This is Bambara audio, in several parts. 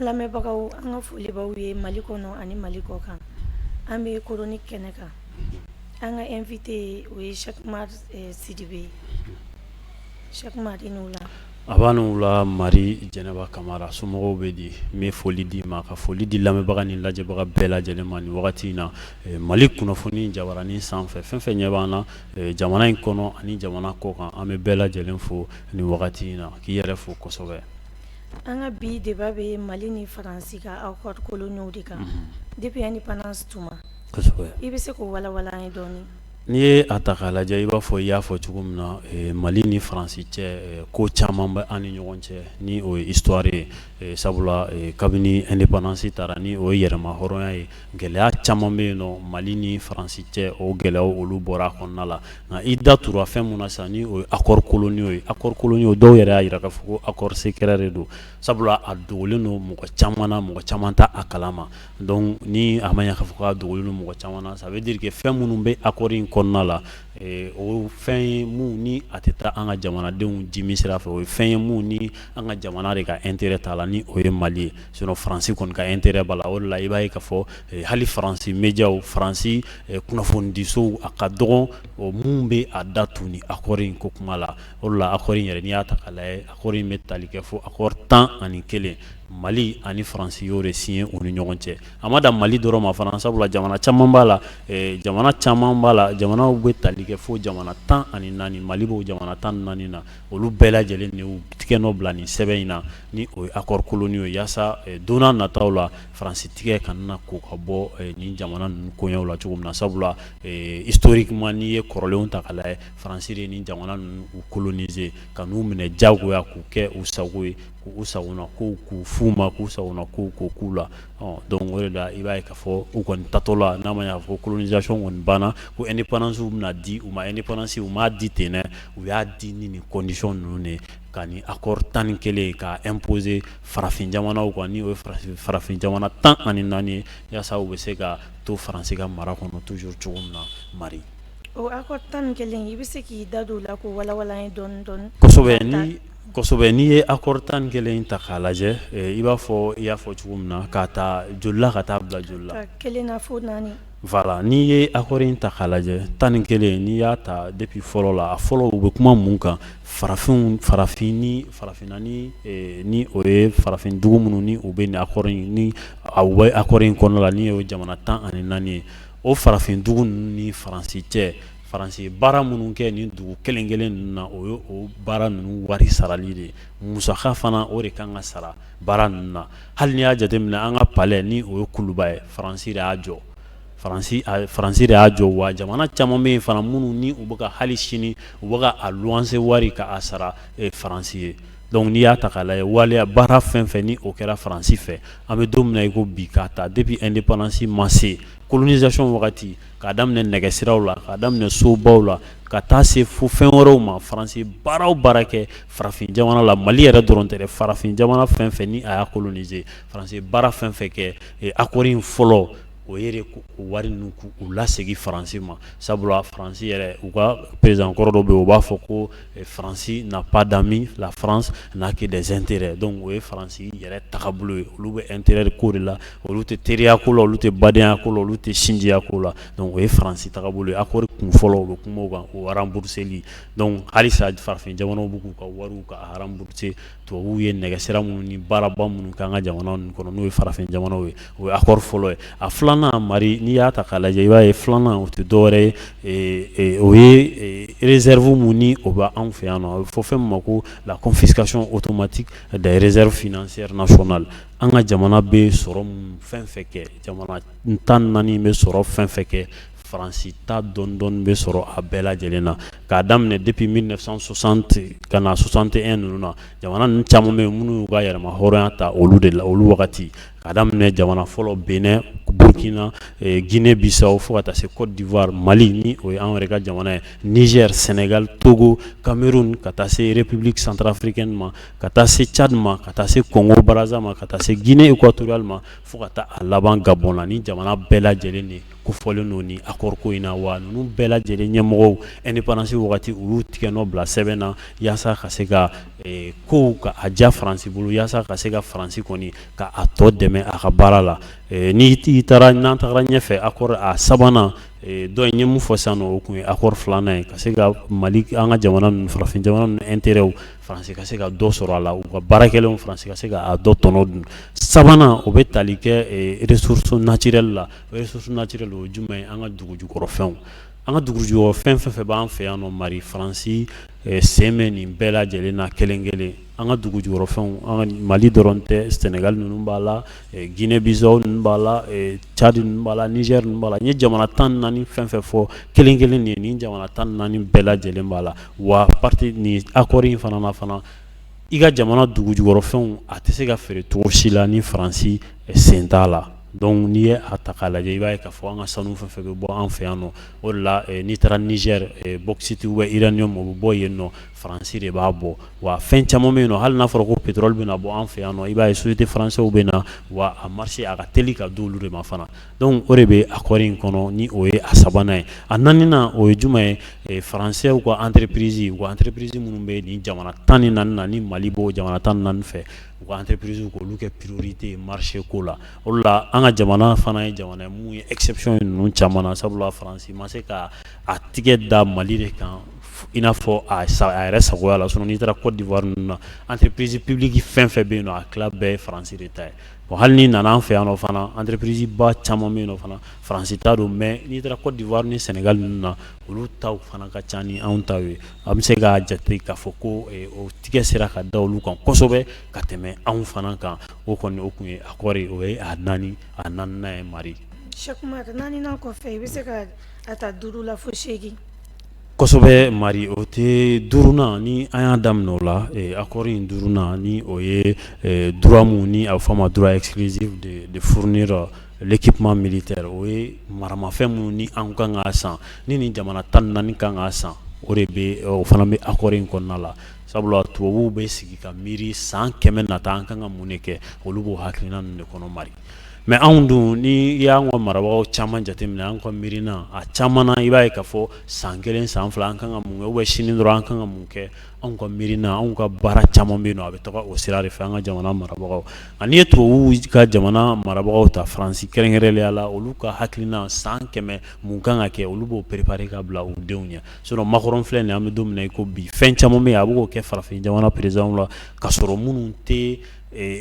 Lamɛnbagaw, an ka foli b'aw ye Mali kɔnɔ ani Mali kɔ kan. An bɛ chronique kɛnɛ kan. An ka invité, o ye Cheick Umar Sidibe ye. Cheick Umar, i ni wula. A b'a ni wula, Mari Jɛnɛba Kamara. Somɔgɔw bɛ di? N bɛ foli d'i ma, ka foli di lamɛnbaga ni lajɛbaga bɛɛ lajɛlen ma nin wagati in na. Mali kunnafoni jabaranin sanfɛ, fɛn fɛn ɲɛ b'an na jamana in kɔnɔ ani jamana kɔ kan, an bɛ bɛɛ lajɛlen fo nin wagati in na, k'i yɛrɛ fo kosɛbɛ. An ka bi débat bɛ Mali ni Faransi ka accord coloniaux de kan depuis indépendance tuma. I bɛ se k'o walawala an ye dɔɔnin? N'i ye a ta k'a lajɛ, i b'a fɔ i y'a fɔ cogo min na, Mali ni Faransi cɛ, ko caman bɛ an ni ɲɔgɔn cɛ, ni o ye histoire ye. Sabula kabini indépendance taara, ni o ye yɛrɛma hɔrɔnya ye, gɛlɛya caman bɛ yen nɔ Mali ni Faransi cɛ. O gɛlɛyaw, olu bɔra a kɔnɔna la. Nka i da tura fɛn mun na sisan, ni o ye accord coloniaux ye. Accord coloniaux, dɔw yɛrɛ y'a jira k'a fɔ ko accord secret de don, sabula a dogolen don mɔgɔ caman na, mɔgɔ caman t'a a kalama. Donc ni a ma ɲɛ k'a fɔ k'a dogolen don mɔgɔ caman na, ça veut dire que fɛn minnu bɛ accord in kɔnɔna la, o fɛn ye mun ni a tɛ taa an ka jamanadenw dimi sira fɛ. O ye fɛn ye mun ni an ka jamana de ka intérêt t'a la, ni o ye Mali ye. Sinon Faransi kɔni ka intérêt b'a la. O de la i b'a ye k'a fɔ hali Faransi médiaw, Faransi kunnafonidisow, a ka dɔgɔn o mun bɛ a da tu ni accord in ko kuma la. O de la accord in yɛrɛ, n'i y'a ta k'a lajɛ, accord in bɛ tali kɛ fo accord 11. Mali ani Faransi y'o de signé u ni ɲɔgɔn cɛ. A ma dan Mali dɔrɔn ma fana, sabula jamana caman b'a la, jamana caman b'a la. Jamanaw bɛ tali kɛ fo jamana 14. Mali b'o jamana 14 na. Olu bɛɛ lajɛlen de y'u tigɛ nɔ bila nin sɛbɛn in na, ni o ye accord coloniaux ye, yaasa don n'a nataw la, Faransi tigɛ kana ko ka bɔ nin jamana ninnu koɲɛw la cogo min na. Sabula historiquement, n'i ye kɔrɔlenw ta k'a lajɛ, Faransi de ye nin jamana ninnu u coloniser, ka n'u minɛ diyagoya, k'u kɛ u sago ye, k'u sagona kow k'u f'u ma, k'u sagona kow k'o k'u la. Donc o de la i b'a ye k'a fɔ u kɔni tatɔ la, n'a ma ɲɛ k'a fɔ colonisation kɔni banna, ko indépendance bɛna di u ma. Indépendance, u m'a di ten dɛ, u y'a di ni nin condition ninnu de ye, ka nin accord 11 k'a imposer farafin jamanaw kan, ni o ye farafin jamana 14 ye, yaasa u bɛ se ka to Faransi ka mara kɔnɔ toujours cogo min na, Mari. O accord 11, i bɛ se k'i da don o la k'o walawala an ye dɔɔnin dɔɔnin? Kosɛbɛ, ni kosɛbɛ. N'i ye accord 11 ta k'a lajɛ, i b'a fɔ i y'a fɔ cogo min na, k'a ta joli la ka taa bila joli la? Kelen na fo naani. Voilà, n'i ye accord in ta k'a lajɛ, 11, n'i y'a ta depuis fɔlɔ la, a fɔlɔ, u bɛ kuma mun kan? Farafinw, farafin ni farafinna, ni o ye farafin dugu minnu ni u bɛ nin accord in, ni u bɛ accord in kɔnɔna la, ni o ye jamana 14 ye. O farafin dugu ninnu ni Faransi cɛ, Faransi baara minnu kɛ nin dugu kelen kelen ninnu na, o ye o baara ninnu wari sarali de ye. Musaka fana, o de kan ka sara baara ninnu na. Hali n'i y'a jateminɛ, an ka palais, ni o ye Kuluba ye, Faransi de y'a jɔ, Faransi de y'a jɔ. Wa jamana caman bɛ yen fana minnu ni u bɛ ka hali sini u bɛ ka a luwanse wari ka a sara Faransi ye. Donc n'i y'a ta k'a lajɛ, waleya baara fɛn fɛn ni o kɛra Faransi fɛ, an bɛ don min na i ko bi, k'a ta depuis indépendance ma se, colonisation wagati, k'a daminɛ nɛgɛsiraw la, k'a daminɛ sobaw la, ka taa se fo fɛn wɛrɛw ma, Faransi baara o baara kɛ farafin jamana la, Mali yɛrɛ dɔrɔn tɛ dɛ, farafin jamana fɛn fɛn ni a y'a coloniser, Faransi baara fɛn fɛn kɛ, accord in fɔlɔ, o ye de o wari ninnu k'u lasegin Faransi ma. Sabula Faransi yɛrɛ, u ka président kɔrɔ dɔ bɛ yen, u b'a fɔ ko Faransi n'a pas d'amis, la France n'a que des intérêts. Donc o ye Faransi yɛrɛ tagabolo ye. Olu bɛ intérêt ko de la, olu tɛ teriya ko la, olu tɛ badenya ko la, olu tɛ sinjiya ko la. Donc o ye Faransi tagabolo ye. Accord kun fɔlɔ, u bɛ kuma o kan, o rembourseli. Donc halisa farafin jamanaw bɛ k'u ka wariw ka rembourser tubabuw ye nɛgɛsira minnu ni baaraba minnu kɛ an ka jamana ninnu kɔnɔ, n'o ye farafin jamanaw ye. O ye accord fɔlɔ ye. A filanan, Mari, n'i y'a ta k'a lajɛ, i b'a ye filanan, o tɛ dɔwɛrɛ ye, o ye réserve mun ni o bɛ anw fɛ yan nɔ, a bɛ fɔ fɛn min ma ko la confiscation automatique des réserves financières nationales. An ka jamana bɛ sɔrɔ mun fɛn fɛn kɛ, jamana 14 bɛ sɔrɔ fɛn fɛn kɛ, Faransi ta dɔɔni dɔɔni bɛ sɔrɔ a bɛɛ lajɛlen na. K'a daminɛ depuis 1960 ka na 61 ninnu na, jamana ninnu caman bɛ yen minnu y'u ka yɛrɛma hɔrɔnya ta olu de la, olu wagati, k'a daminɛ jamana fɔlɔ Benin, Burkina, Guinée Bissau, fo ka taa se Côte d'Ivoire, Mali ni o ye an yɛrɛ ka jamana ye, Niger, Sénégal, Togo, Cameroun, ka taa se République centrafricaine ma, ka taa se Tchad ma, ka taa se Congo Brazza ma, ka taa se Guinée équatoriale ma, fo ka taa a laban Gabon na. Ni jamana bɛɛ lajɛlen de kofɔlen don nin accord ko in na. Wa ninnu bɛɛ lajɛlen ɲɛmɔgɔw, indépendance wagati, u y'u tigɛ nɔ bila sɛbɛn na yaasa ka se ka kow ka a diya Faransi bolo, yaasa ka se ka Faransi kɔni ka a tɔ dɛmɛ a ka baara la. Ni i taara, n'an tagara ɲɛfɛ, accord a sabanan dɔ in ye mun fɔ sisan nɔ, o tun ye accord filanan ye, ka se ka Mali, an ka jamana ninnu, farafin jamana ninnu intérêt, Faransi ka se ka dɔ sɔrɔ a la, u ka baara kɛlenw, Faransi ka se ka a dɔ tɔnɔ dun. Sabanan, o bɛ tali kɛ ressources naturelles la. Ressources naturelles, o ye jumɛn ye? An ka dugu jukɔrɔfɛnw, an ka dugu jukɔrɔfɛn fɛn fɛn b'an fɛ yan nɔ, Mali, Faransi sen bɛ nin bɛɛ lajɛlen na kelen kelen. An ka dugu jukɔrɔfɛnw, an ka Mali dɔrɔn tɛ, Sénégal ninnu b'a la, Guinée Bissau ninnu b'a la, Tchad ninnu b'a la, Niger ninnu b'a la. N ye jamana 14 fɛn fɛn fɔ kelen kelen nin ye, nin jamana 14 bɛɛ lajɛlen b'a la. Wa partie nin accord in fana na fana, i ka jamana dugu jukɔrɔfɛnw, a tɛ se ka feere cogo si la ni Faransi sen t'a la. Donc n'i ye a ta k'a lajɛ, i b'a ye k'a fɔ an ka sanu fɛn fɛn bɛ bɔ an fɛ yan nɔ, o de la n'i taara Niger, bauxite ou uranium, o bɛ bɔ yen nɔ, Faransi de b'a bɔ. Wa fɛn caman bɛ yen nɔ, hali n'a fɔra ko pétrole bɛna bɔ an fɛ yan nɔ, i b'a ye société français bɛ na, wa a marché a ka teli ka d'olu de ma fana. Donc o de bɛ accord in kɔnɔ, ni o ye a sabanan ye. A naaninan, o ye jumɛn ye? Français ka entreprise, u ka entreprise minnu bɛ nin jamana 14 na, ni Mali b'o jamana 14 fɛ, u ka entreprise k'olu kɛ priorité marché ko la. O de la an ka jamana fana ye jamana ye mun ye exception ye ninnu caman na, sabula Faransi ma se ka a tigɛ da Mali de kan i n'a fɔ a yɛrɛ sagoya la. Sinon n'i taara Côte d'Ivoire ninnu na, entreprise publique fɛn fɛn bɛ yen nɔ, a tila bɛɛ ye Faransi de ta ye. Bon, hali n'i nana an fɛ yan nɔ fana, entreprise ba caman bɛ yen nɔ fana, Faransi ta don. Mais n'i taara Côte d'Ivoire ni Sénégal ninnu na, olu taw fana ka ca ni anw taw ye. An bɛ se k'a jate k'a fɔ ko o tigɛ sera ka da olu kan kosɛbɛ ka tɛmɛ anw fana kan. O kɔni, o tun ye accord ye, o ye a naaninan ye, Mari. Cheikh Umar, naaninan kɔfɛ, i bɛ se ka a ta duuru la fo seegin. Kosɛbɛ, Mari. O tɛ duurunan, ni an y'a daminɛ o la, accord in duurunan, ni o ye droit mun ni a bɛ fɔ a ma droit exclusif de fournir l'équipement militaire, o ye maramafɛn minnu ni an kan k'a san, ni nin jamana 14 kan k'a san, o de bɛ, o fana bɛ accord in kɔnɔna la. Sabula tubabuw bɛ sigi ka miiri san 100 nata, an kan ka mun de kɛ, olu b'o hakilina ninnu de kɔnɔ, Mari. Mais anw dun, ni y'an ka marabagaw caman jateminɛ, an ka miirina a caman na, i b'a ye k'a fɔ san kelen, san fila, an kan ka mun kɛ, ou bien sini dɔrɔn an kan ka mun kɛ. Anw ka miirina, anw ka baara caman bɛ yen nɔ, a bɛ taga o sira de fɛ, an ka jamana marabagaw. Nka n'i ye tubabuw ka jamana marabagaw ta, Faransi kɛrɛnkɛrɛnnenya la, olu ka hakilina san 100 mun kan ka kɛ, olu b'o préparer ka bila u denw ɲɛ. Sinon Macron filɛ nin ye, an bɛ don min na i ko bi, fɛn caman bɛ yen a bɛ k'o kɛ farafin jamana président la, ka sɔrɔ minnu tɛ,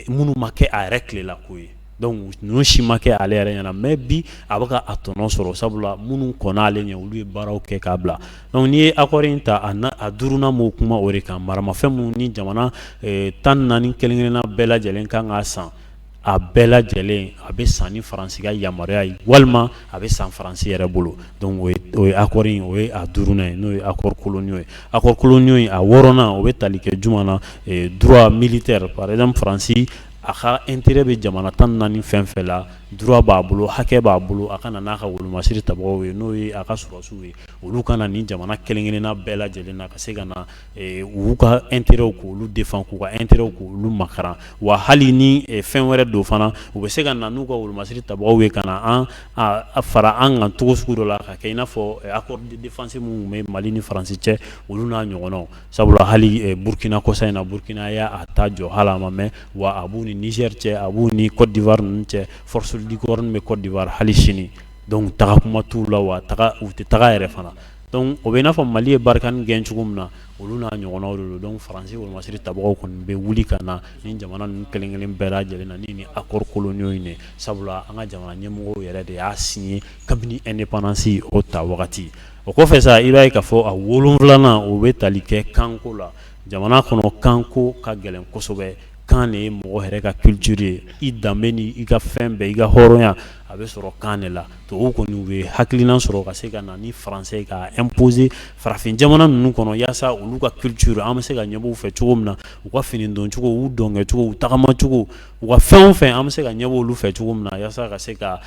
minnu ma kɛ a yɛrɛ tilela ko ye. Donc ninnu si ma kɛ ale yɛrɛ ɲɛna, mais bi a bɛ ka a tɔnɔ sɔrɔ, sabula minnu kɔnna ale ɲɛ, olu ye baaraw kɛ k'a bila. Donc n'i ye accord in ta, a duurunan b'o kuma o de kan, maramafɛn minnu ni jamana 14 kelen kelenna bɛɛ lajɛlen kan k'a san, a bɛɛ lajɛlen a bɛ san ni Faransi ka yamaruya ye, walima a bɛ san Faransi yɛrɛ bolo. Donc o ye accord in, o ye a duurunan ye, n'o ye accord coloniaux ye. Accord coloniaux in, a wɔɔrɔnan, o bɛ tali kɛ jumɛn na? Droit militaire. Par exemple, Faransi a ka intérêt bɛ jamana 14 fɛn fɛn la, droit b'a bolo, hakɛ b'a bolo, a ka na n'a ka wolomasiri tabagaw ye, n'o ye a ka sɔrɔdasiw ye, olu ka na nin jamana kelen kelenna bɛɛ lajɛlen na, ka se ka na u ka intérêt k'olu défend, k'u ka intérêt k'olu makaran. Wa hali ni fɛn wɛrɛ don fana, u bɛ se ka na n'u ka wolomasiri tabagaw ye, ka na an a fara an kan cogo sugu dɔ la, ka kɛ i n'a fɔ accord de défense minnu bɛ Mali ni Faransi cɛ, olu n'a ɲɔgɔnnaw. Sabula hali Burkina, kɔsa in na, Burkina y'a ta jɔ, hali a ma mɛn. Wa a b'u ni Niger cɛ, a b'u ni Côte d'Ivoire ninnu cɛ, force licorne bɛ Côte d'Ivoire hali sini. Donc taga kuma t'u la, wa taga u tɛ taga yɛrɛ fana. Donc o bɛ i n'a fɔ Mali ye Barkhane gɛn cogo min na, olu n'a ɲɔgɔnnaw de don. Donc Faransi wolomasiri tabagaw kɔni bɛ wuli ka na ni jamana ninnu kelen kelen bɛɛ lajɛlen na ni accord coloniaux in ye, sabula an ka jamana ɲɛmɔgɔw yɛrɛ de y'a signé kabini indépendance o ta wagati. O kɔfɛ sa, i b'a ye k'a fɔ a wolonfilanan, o bɛ tali kɛ kanko la. Jamana kɔnɔ, kanko ka gɛlɛn kosɛbɛ. Kan de ye mɔgɔ yɛrɛ ka culture ye, i danbe ni i ka fɛn bɛɛ, i ka hɔrɔnya, a bɛ sɔrɔ kan de la. Tubabuw kɔni, u ye hakilina sɔrɔ ka se ka na ni français ka imposer farafin jamana ninnu kɔnɔ, yaasa olu ka culture, an bɛ se ka ɲɛbɔ u fɛ cogo min na, u ka fini don cogo, u dɔnkɛcogo, u tagamacogo, u ka fɛn o fɛn, an bɛ se ka ɲɛbɔ olu fɛ cogo min na, yaasa ka se ka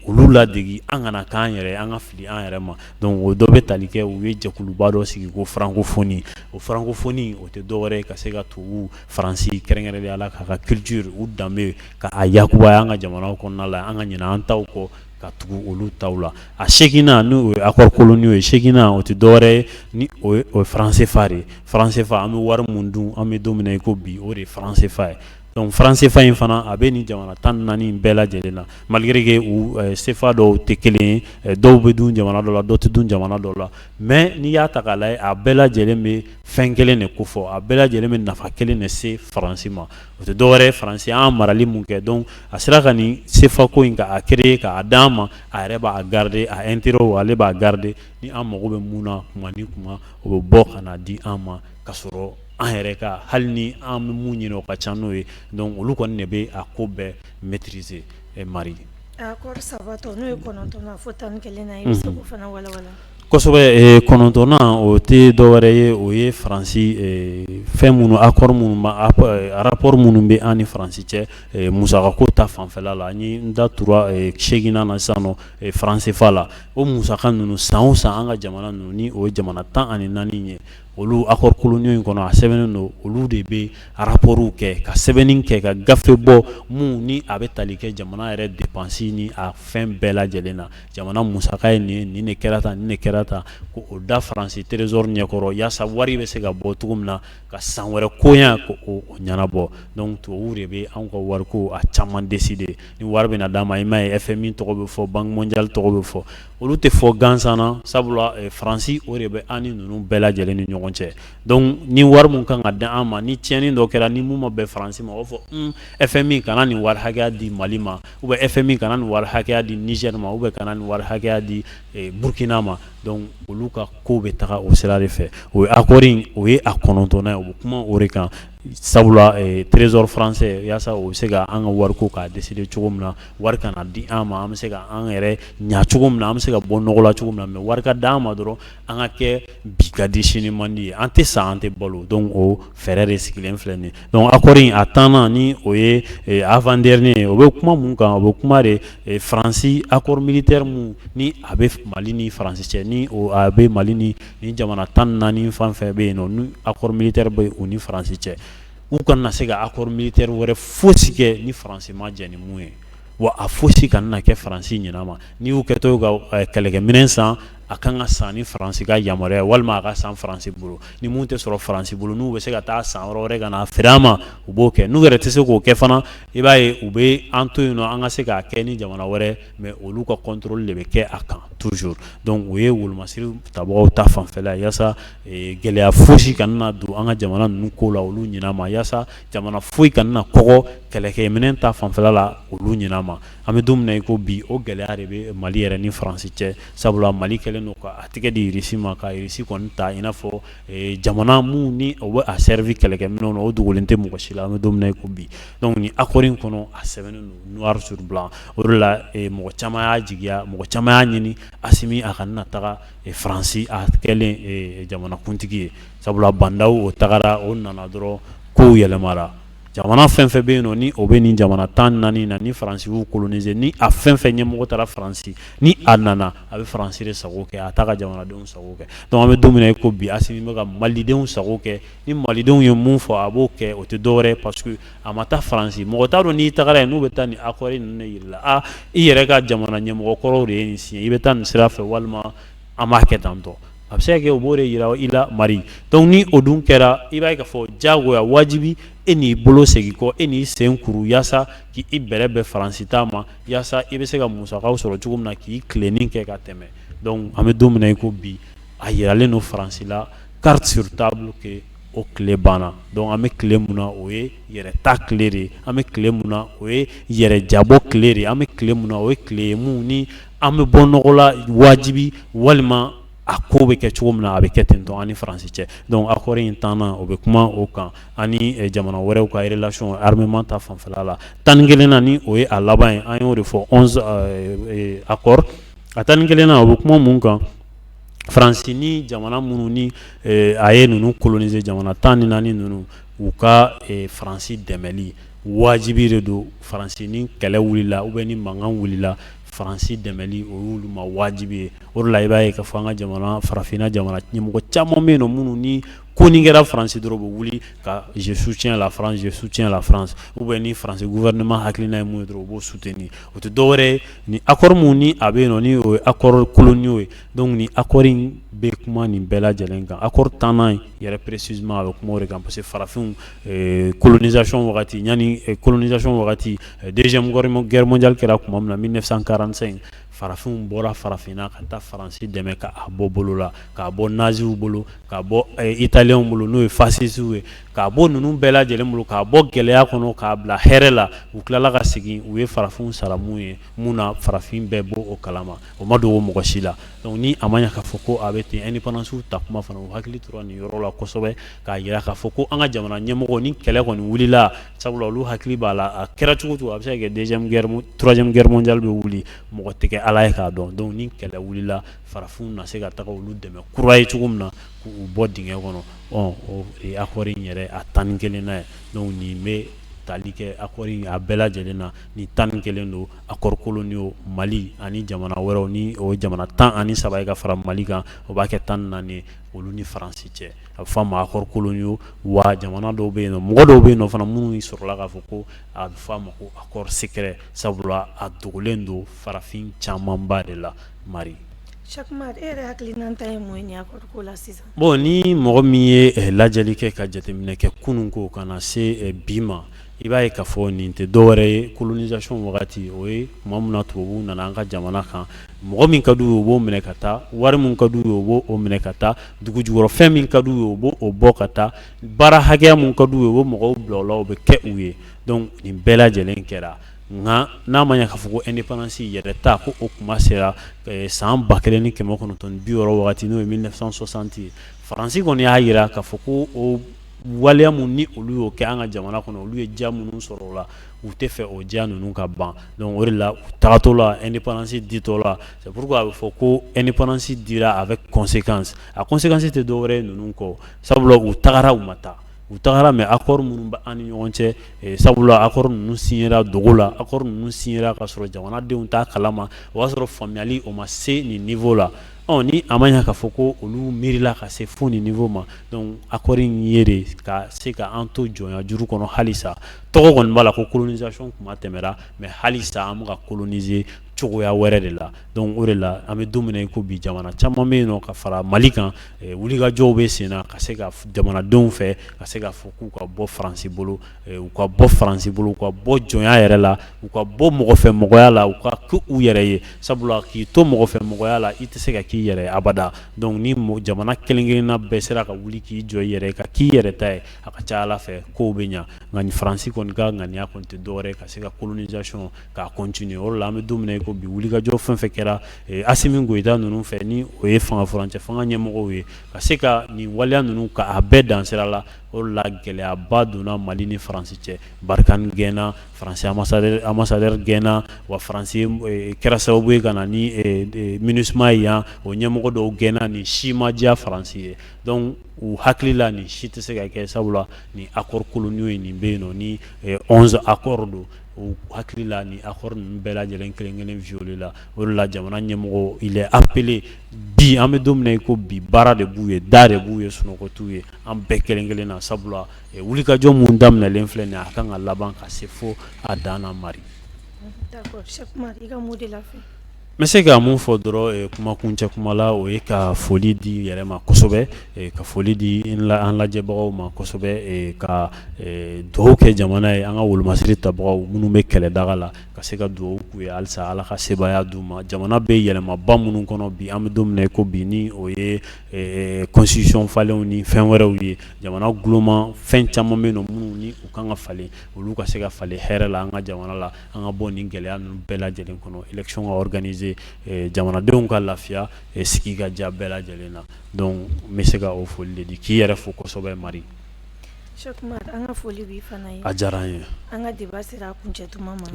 olu ladege, an kana k'an yɛrɛ, an ka fili an yɛrɛ ma. Donc o dɔ bɛ tali kɛ, u ye jɛkuluba dɔ sigi ko francophonie. O francophonie, o tɛ dɔwɛrɛ ye ka se ka tubabu, Faransi kɛrɛnkɛrɛnnenya la, k'a ka culture, u danbe, ka a yakubaya an ka jamanaw kɔnɔna la, an ka ɲinɛ an taw kɔ. ka tugu olu taw la. A seginnan, n'o ye accords coloniaux ye, seginnan o tɛ dɔwɛrɛ ye ni o ye franc CFA de ye. Franc CFA, an bɛ wari mun dun, an bɛ don min na i ko bi, o de ye franc CFA ye. Donc franc CFA in fana, a bɛ nin jamana 14 in bɛɛ lajɛlen na, malgré que u CFA dɔw tɛ kelen ye, dɔw bɛ dun jamana dɔ la, dɔw tɛ dun jamana dɔw la, mais n'i y'a ta k'a lajɛ, a bɛɛ lajɛlen bɛ fɛn kelen de kofɔ, a bɛɛ lajɛlen bɛ nafa kelen de se Faransi ma. O tɛ dɔwɛrɛ ye, Faransi an marali mun kɛ. Donc a sera ka nin CFA ko in k'a créer k'a d'an ma, a yɛrɛ b'a garder, a intérêt ale b'a garder. Ni an mago bɛ mun na kuma ni kuma, o bɛ bɔ ka na di an ma, ka sɔrɔ an yɛrɛ ka hali ni an bɛ mun ɲini, o ka ca n'o ye. Donc olu kɔni de bɛ a ko bɛɛ maîtriser, Mari. Accord saba tɔ, n'o ye 9nan fo 11nan, i bɛ se k'o fana walawala? Kosɛbɛ. 9nan, o tɛ dɔwɛrɛ ye, o ye Faransi fɛn minnu, accord minnu, rapport minnu bɛ an ni Faransi cɛ musakako ta fanfɛla la. N ye n da tura seeginnan na sisan nɔ, franc CFA la. O musaka ninnu, san o san, an ka jamana ninnu, ni o ye jamana 14 ye, olu accords coloniaux in kɔnɔ, a sɛbɛnnen don, olu de bɛ rapportw kɛ, ka sɛbɛnni kɛ, ka gafe bɔ mun ni a bɛ tali kɛ jamana yɛrɛ dépense ni a fɛn bɛɛ lajɛlen na. Jamana musaka ye nin ye, nin de kɛra tan, nin de kɛra tan, ko o da Faransi trésor ɲɛkɔrɔ, yaasa wari bɛ se ka bɔ cogo min na ka san wɛrɛ koɲa ko o ɲɛnabɔ. Donc tubabuw de bɛ anw ka wariko a caman décider. Ni wari bɛna d'an ma, i m'a ye, FMI tɔgɔ bɛ fɔ, Banque mondiale tɔgɔ bɛ fɔ, olu tɛ fɔ gansan na, sabula Faransi o de bɛ an ni ninnu bɛɛ lajɛlen ni ɲɔgɔn cɛ. Donc ni wari mun kan ka di an ma, ni tiɲɛni dɔ kɛra, ni mun ma bɛn Faransi ma, o b'a fɔ FMI kana nin wari hakɛya di Mali ma, ou bien FMI kana nin wari hakɛya di Niger ma, ou bien kana nin wari hakɛya di Burkina ma. Donc olu ka ko bɛ taga o sira de fɛ. O ye accord in, o ye a 9nan ye, o bɛ kuma o de kan, sabula trésor français, yaasa o bɛ se ka an ka wariko k'a décider cogo min na, wari kana di an ma, an bɛ se ka an yɛrɛ ɲa cogo min na, an bɛ se ka bɔ nɔgɔ la cogo min na. Mais wari ka d'an ma dɔrɔn, an ka kɛ bi ka di sini man di ye, an tɛ sa, an tɛ balo. Donc o fɛɛrɛ de sigilen filɛ nin ye. Donc accord in a 10nan, ni o ye avant dernier ye, o bɛ kuma mun kan? O bɛ kuma de Faransi accord militaire mun ni a bɛ Mali ni Faransi cɛ, ni o a bɛ Mali ni jamana 14 fan fɛn bɛ yen nɔ, ni accord militaire bɛ u ni Faransi cɛ, u kana se ka accord militaire wɛrɛ fosi kɛ ni Faransi ma jɛn ni mun ye. Wa a fosi kana na kɛ Faransi ɲinɛ ma. N'i y'u kɛtɔ ka kɛlɛkɛminɛn san, a kan ka san ni Faransi ka yamaruya, walima a ka san Faransi bolo. Ni mun tɛ sɔrɔ Faransi bolo, n'u bɛ se ka taa san yɔrɔ wɛrɛ ka na feere an ma, u b'o kɛ. N'u yɛrɛ tɛ se k'o kɛ fana, i b'a ye, u bɛ an to yen nɔ, an ka se k'a kɛ ni jamana wɛrɛ, mais olu ka contrôle de bɛ kɛ a kan toujours. Donc o ye wolomasiri tabagaw ta fanfɛla ye, yaasa gɛlɛya fosi kana na don an ka jamana ninnu ko la olu ɲinɛ ma, yaasa jamana foyi kana na kɔgɔ kɛlɛkɛminɛn ta fanfɛla la olu ɲinɛ ma. An bɛ don min na i ko bi, o gɛlɛya de bɛ Mali yɛrɛ ni Faransi cɛ, sabula Mali kɛlen don ka a tɛgɛ di Irisi ma, ka Irisi kɔni ta i n'a fɔ jamana mun ni o bɛ a servi kɛlɛkɛminɛnw na, o dogolen tɛ mɔgɔ si la an bɛ don min na i ko bi. Donc nin accord in kɔnɔ, a sɛbɛnnen don noir sur blanc. O de la mɔgɔ caman y'a jigiya, mɔgɔ caman y'a ɲini Asimi a kana na taga Faransi a kɛlen jamanakuntigi ye, sabula Bah N'Daw o tagara, o nana dɔrɔn, kow yɛlɛmara. Jamana fɛn fɛn bɛ yen nɔ, ni o bɛ nin jamana 14 na, ni Faransi y'u coloniser, ni a fɛn fɛn ɲɛmɔgɔ taara Faransi, ni a nana, a bɛ Faransi de sago kɛ, a t'a ka jamanadenw sago kɛ. Donc an bɛ don min na i ko bi, Asimi bɛ ka malidenw sago kɛ. Ni malidenw ye mun fɔ, a b'o kɛ. O tɛ dɔwɛrɛ ye, parce que a ma taa Faransi. Mɔgɔ t'a dɔn n'i tagara yen, n'u bɛ taa nin accord ninnu de yir'i la, a i yɛrɛ ka jamana ɲɛmɔgɔ kɔrɔw de ye nin signé, i bɛ taa nin sira fɛ, walima an b'a kɛ tan tɔ. A bɛ se ka kɛ u b'o de yira i la, Mari. Donc ni o dun kɛra, i b'a ye k'a fɔ diyagoya wajibi e n'i bolo segin kɔ, e n'i sen kuru, yaasa k'i bɛrɛ bɛn Faransi ta ma, yaasa i bɛ se ka musakaw sɔrɔ cogo min na k'i tilenni kɛ ka tɛmɛ. Donc an bɛ don min na i ko bi, a yiralen don Faransi la carte sur table que o tile banna. Donc an bɛ tile mun na, o ye yɛrɛta tile de ye. An bɛ tile mun na, o ye yɛrɛ jabɔ tile de ye. An bɛ tile mun na, o ye tile ye mun ni an bɛ bɔ nɔgɔ la wajibi, walima a ko bɛ kɛ cogo min na, a bɛ kɛ ten tɔ an ni Faransi cɛ. Donc accord in 10nan, o bɛ kuma o kan, ani jamana wɛrɛw ka relation armement ta fanfɛla la. 11nan, ni o ye a laban ye, an y'o de fɔ, 11 accord. A 11nan, o bɛ kuma mun kan? Faransi ni jamana minnu ni a ye ninnu coloniser, jamana 14 ninnu, u ka Faransi dɛmɛli wajibi de don. Faransi ni kɛlɛ wulila ou bien ni mankan wulila, Faransi dɛmɛli, o y'olu ma wajibi ye. O de la i b'a ye k'a fɔ an ka jamana, farafinna jamana ɲɛmɔgɔ caman bɛ yen nɔ minnu ni Ko ni kɛra Faransi dɔrɔn, u bɛ wuli ka "je soutiens la France, je soutiens la France", ou bien ni Faransi gouvernement hakilina ye mun ye dɔrɔn, u b'o soutenir. O tɛ dɔwɛrɛ ye, ni accord mun ni a bɛ yen nɔ, ni o ye accord coloniaux ye. Donc ni accord in bɛ kuma nin bɛɛ lajɛlen kan. Accord 10nan yɛrɛ précisément, a bɛ kuma o de kan, parce que farafinw, colonisation wagati, yanni colonisation wagati, Deuxième Guerre mondiale kɛra tuma min na, 1945, farafinw bɔra farafinna ka taa Faransi dɛmɛ k'a bɔ bolo la, k'a bɔ naziw bolo, k'a bɔ italienw bolo, n'o ye fascistes ye, k'a bɔ ninnu bɛɛ lajɛlen bolo, k'a bɔ gɛlɛya kɔnɔ, k'a bila hɛrɛ la. U tilala ka segin, u ye farafinw sara mun ye, mun na farafin bɛɛ bɔ o kalama, o ma dogo mɔgɔ si la. Donc ni a ma ɲɛ k'a fɔ ko a bɛ ten, indépendance ta kuma fana, u hakili tora nin yɔrɔ la kosɛbɛ, k'a jira k'a fɔ ko an ka jamana ɲɛmɔgɔ, ni kɛlɛ kɔni wulila, sabula olu hakili b'a la, a kɛra cogo cogo, a bɛ se ka kɛ deuxième guerre, troisième guerre mondiale bɛ wuli, mɔgɔ tɛ kɛ Ala ye k'a dɔn. Donc ni kɛlɛ wulila, farafinw na se ka taga olu dɛmɛ kura ye cogo min na k'u bɔ dingɛ kɔnɔ. Ɔ, o ye accord in yɛrɛ a 11nan ye. Donc nin bɛ tali kɛ accord in a bɛɛ lajɛlen na. Ni 11 don, accords coloniaux, Mali ani jamana wɛrɛw, ni o ye jamana 13 ye ka fara Mali kan, o b'a kɛ 14 ye, olu ni Faransi cɛ. A bɛ fɔ a ma accords coloniaux. Wa jamana dɔw bɛ yen nɔ, mɔgɔ dɔw bɛ yen nɔ fana, minnu sɔrɔla k'a fɔ ko a bɛ fɔ a ma ko accord secret, sabula a dogolen don farafin camanba de la, Mari. Cheick Oumar, e yɛrɛ hakilinata ye mun ye nin accord ko la sisan? Bon, ni mɔgɔ min ye lajɛli kɛ, ka jateminɛ kɛ kunun ko ka na se bi ma, i b'a ye k'a fɔ nin tɛ dɔwɛrɛ ye. Colonisation wagati, o ye tuma min na tubabuw nana an ka jamana kan, mɔgɔ min ka d'u ye, u b'o minɛ ka taa, wari min ka d'u ye, u b'o minɛ ka taa, dugu jukɔrɔ fɛn min ka d'u ye, u b'o bɔ ka taa, baara hakɛya min ka d'u ye, u bɛ mɔgɔw bila o la, o bɛ kɛ u ye. Donc nin bɛɛ lajɛlen kɛra. Nka n'a ma ɲɛ k'a fɔ ko indépendance yɛrɛ ta ko o kuma sera san 1960 wagati, n'o ye 1960 ye, Faransi kɔni y'a jira k'a fɔ ko o waleya mun ni olu y'o kɛ an ka jamana kɔnɔ, olu ye diya minnu sɔrɔ o la, u tɛ fɛ o diya ninnu ka ban. Donc o de la, u tagatɔ la, indépendance ditɔ la, c'est pourquoi a bɛ fɔ ko indépendance dira avec conséquence. A conséquence tɛ dɔwɛrɛ ye ninnu kɔ, sabula u tagara, u ma taa, u tagara, mais accord minnu bɛ an ni ɲɔgɔn cɛ, sabula accord ninnu signera dogo la, accord ninnu signera ka sɔrɔ jamanadenw t'a kalama, o y'a sɔrɔ faamuyali o ma se nin niveau la. Ɔ, ni a ma ɲɛ k'a fɔ ko olu miirila ka se fo nin niveau ma, donc accord in ye de ka se ka an to jɔnya juru kɔnɔ halisa. Tɔgɔ kɔni b'a la ko colonisation kuma tɛmɛra, mais halisa an bɛ ka coloniser cogoya wɛrɛ de la. Donc o de la, an bɛ don min na i ko bi, jamana caman bɛ yen nɔ ka fara Mali kan, wulikajɔw bɛ sen na ka se ka jamanadenw fɛ ka se ka fɔ k'u ka bɔ Faransi bolo, u ka bɔ Faransi bolo, u ka bɔ jɔnya yɛrɛ la, u ka bɔ mɔgɔfɛ mɔgɔya la, u ka kɛ u yɛrɛ ye, sabula k'i to mɔgɔfɛ mɔgɔya la, i tɛ se ka k'i yɛrɛ abada. Donc ni jamana kelen kelenna bɛɛ sera ka wuli k'i jɔ i yɛrɛ ka k'i yɛrɛ ta ye, a ka ca Ala fɛ kow bɛ ɲɛ. Nka ni Faransi kɔni ka ŋaniya kɔni tɛ dɔwɛrɛ ye ka se ka colonisation k'a continuer. O de la, an bɛ don min na i ko bi, wulikajɔ fɛn fɛn kɛra Assimi Goïta ninnu fɛ, ni o ye fanga furancɛ fanga ɲɛmɔgɔw ye, ka se ka nin waleya ninnu ka a bɛɛ dan sira la. O de la, gɛlɛyaba donna Mali ni Faransi cɛ. Barkhane gɛnna, Faransi ambassadeur gɛnna, wa Faransi kɛra sababu ye ka na ni MINUSMA ye yan, o ɲɛmɔgɔ dɔw gɛnna. Nin si ma diya Faransi ye. Donc u hakili la, nin si tɛ se ka kɛ, sabula ni accords coloniaux ye nin bɛ yen nɔ, ni 11 accords don, u hakili la ni accord ninnu bɛɛ lajɛlen kelen kelen violé la. O de la, jamana ɲɛmɔgɔ, il est appelé bi, an bɛ don min na i ko bi, baara de b'u ye, da de b'u ye, sunɔgɔ t'u ye, an bɛɛ kelen kelen na, sabula wulikajɔ mun daminɛlen filɛ nin ye, a kan ka laban ka se fo a dan na, Mari. D'accord, Cheick Oumar, i ka mot de la fin. N bɛ se ka mun fɔ dɔrɔn kumakuncɛ kuma la, o ye ka foli di yɛrɛ ma kosɛbɛ, ka foli di an lajɛbagaw ma kosɛbɛ, ka dugawu kɛ jamana ye, an ka wolomasiri tabagaw minnu bɛ kɛlɛdaga la, ka se ka dugawu k'u ye halisa, Ala ka sebaaya d'u ma. Jamana bɛ yɛlɛmaba minnu kɔnɔ bi, an bɛ don min na i ko bi, ni o ye constitution falenw ni fɛn wɛrɛw ye, jamana guloma fɛn caman bɛ yen nɔ minnu ni u kan ka falen, olu ka se ka falen hɛrɛ la an ka jamana la, an ka bɔ nin gɛlɛya ninnu bɛɛ lajɛlen kɔnɔ, élection ka organiser, jamanadenw ka lafiya, sigi ka diya bɛɛ lajɛlen na. Donc n bɛ se ka o foli de di, k'i yɛrɛ fo kosɛbɛ, Mari. Cheick Oumar, an ka foli b'i fana ye. A diyara n ye. An ka débat sera a kuncɛ tuma ma.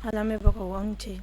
An lamɛnbagaw, aw ni ce.